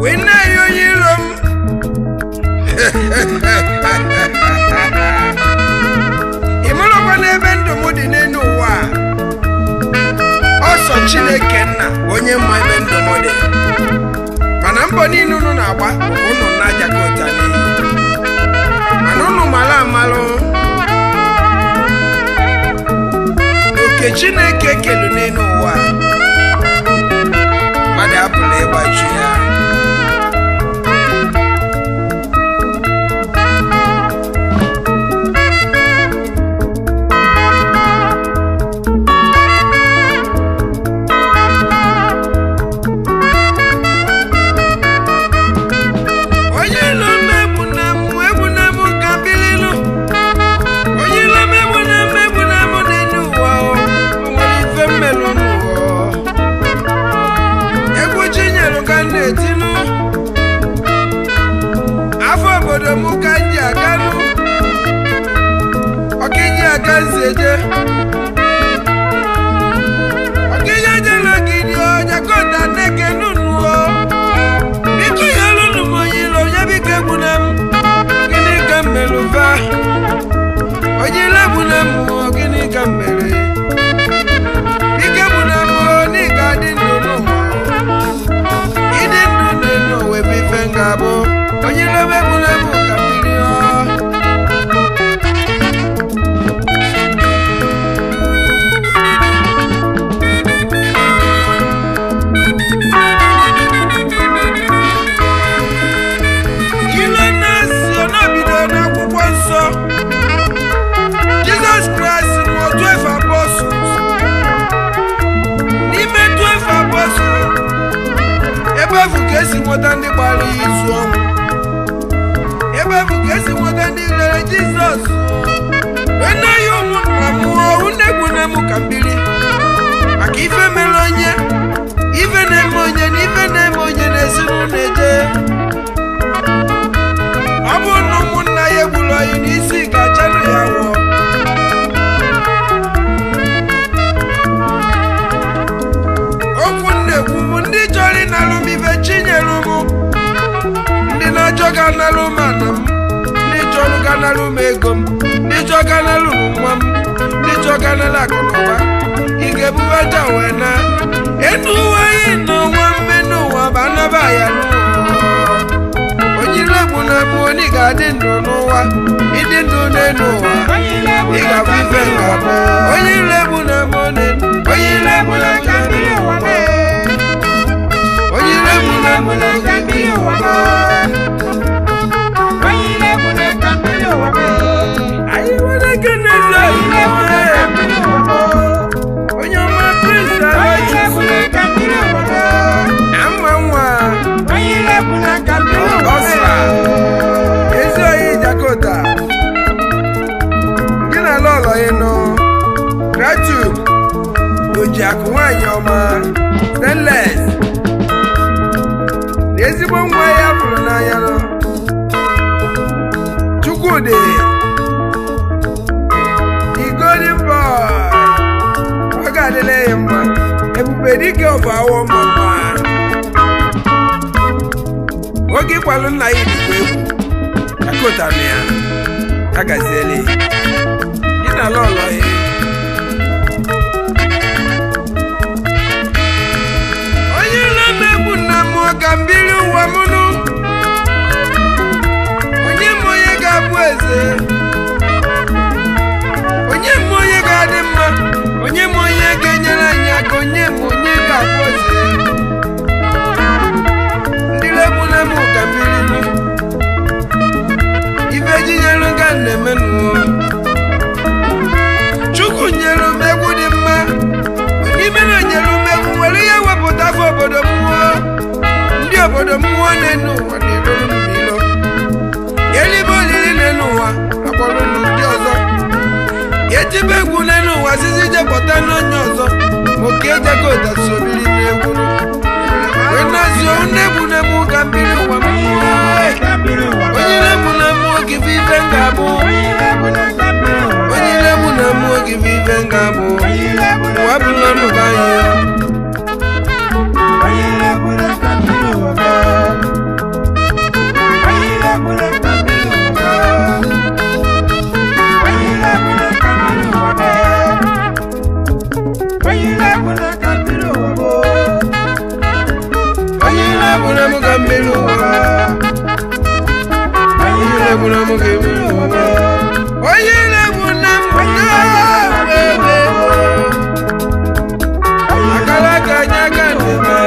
Wee na-ayọ onye iro m. Ị marakwa n'ebe ndụ m dị n'elu ụwa a? Ọsọ Chineke nna bụ onye mma ebe ndụ m dị, mana mbọ niile unu na-agba bụ unu na-ajakọta n'iyi, mana unu mara amalụ oke Chineke kelu n'elu ụwa a, mmadụ apụla ịgbaji ya. Onye ilo m egbu na m, egbu na m ka bililu. Onye ilo m egbu na m, egbu na m n'elu ụwa o. O nwere ife mmelụ n'ụwa. Egwu Chinyelu ka m na-etinu. Afọ obodo m ka m ji aganụ. Ọkịji aka nsi eje. Ọkịji ejela ogidi o, Jakota na-ekenu nụ o. Biko yalụnụ m onye ilo onye, biko egbuna m. Gịnị ka m mere ụva? Onye ilo egbuna m o, gịnị ka m mere? Biko egbuna m o, na ị ga-adị ndụ n'ụwa. Ịdị ndụ n'elu ụwa ebe ife m ga-abụ. Onye ilo m egbuna m ka mmiri ọ. Ile na-esi ọ na-ebido n'akwụkwọ nsọ. Jizọs Kraịst mụọ 12 apostles. N'ime 12 apostles, ebe bụ ka esi nweta ndị gbara ya izu ọnwụ, ebe bụ ka esi nweta ndị lere Jizọs. Wee na-eyi ụmụnna mụọ unu egbuna m ka mmiri, maka ife mere onye, ife na-eme onye na ife na-eme onye na ezinụlọ eje. Ọ bụrụ na ụmụnna ya egburu anyị n'isi, ga-achanụ ya nwụọ. Okwu nnekwu bụ ndị chọrọ ịnalụ m ife Chinyere m, ndị na-achọ ga analụ m ana m, ndị chọrọ ga analụ m ego m, ndị chọrọ ga analụ m nwa m, ndị chọrọ ga analụ akụ na ụba. Ị ga-ebuwe aja wee na enu uwe anyị n'ọnwa mmenụ ụwa bụ anaba ya n'ụwa. Onye iro egbu na mụ, onye ga-adị ndụ n'ụwa, ịdị ndụ n'elu ụwa, ị ga-abụ ife ga-abụ. Onye iro egbu na mụ, onye iro egbu na mụ, onye iro egbu na mụ. Anyị nwere ike n'ezi onye ọma Prince Aloysius ama nwa Ọsra ezi oyi Jakota, gị na lọlọ ịnụ Gratitude Ojiakụ nwanyị ọma Stainless na ezigbo nwa ya fụrụ n'anya nọ Chukwudị the golden boy. Ọ ga-adịla ya mma. Ebube dike ọbụ awọ mma mma. Oge ịkwalụ nna ya dịkwa egwu Jakota na ya agaziela gị na lọlọ ya. Onye na-emegbu nna m ka mbiri ụwa m nụ. Onye ma onye ga-abụ eze? Onye ma onye ga-adị mma? Onye ma onye ga-enyere anyị aka? Onye ma onye ga-abụ eze? N'obodo m, nwa na-enu ụwa na-eruru m ilo. Elibe olili n'elu ụwa, akpọrọ ndị ọzọ. Etibe egwu n'elu ụwa, zizi jepụta n'onye ọzọ. Ma oke ejego ụdasobiri n'egwu wee nazie onye egwu na-emu ka mmiri ụwa m. Onye na-egbu na mmụọ gị bụ ife m ga-abụ. Onye na-egbu na mmụọ gị bụ ife m ga-abụ. Ụwa bụla nnụba anyị. Onye na-egbu na m ka mmiri ụwa m. Onye na-egbu na m ka mmiri ụwa m. Onye na-egbu na m na-ebe akara aka anyị aka na-eme.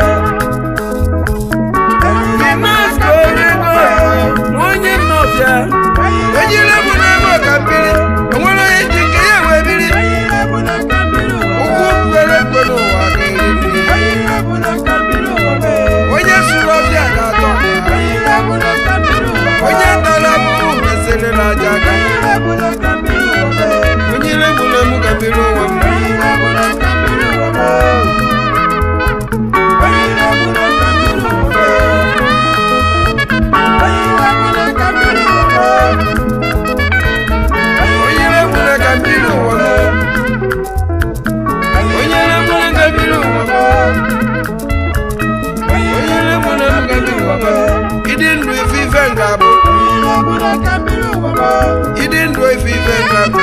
Dimasko ego na onye nnọbịa. Onye na-egbu na m ka mmiri o nwere onye ji nke ya wee biri. Ụkwụ kwere ekwe n'ụwa ga-eri nri. Onye sụrụ ọbịa ga-atọ. Onye tara ahụhụ mesịrị n'aja aka. Onye na-egbu na m ka mmiri ụwa m. Onye na-egbu na ka mmiri ụwa m. Onye na-egbu na ka mmiri ụwa m. Onye na-egbu na m ka mmiri ụwa m. Ịdị ndụ ife ife nga-abụ. Ịdị ndụ ife ife nga-abụ.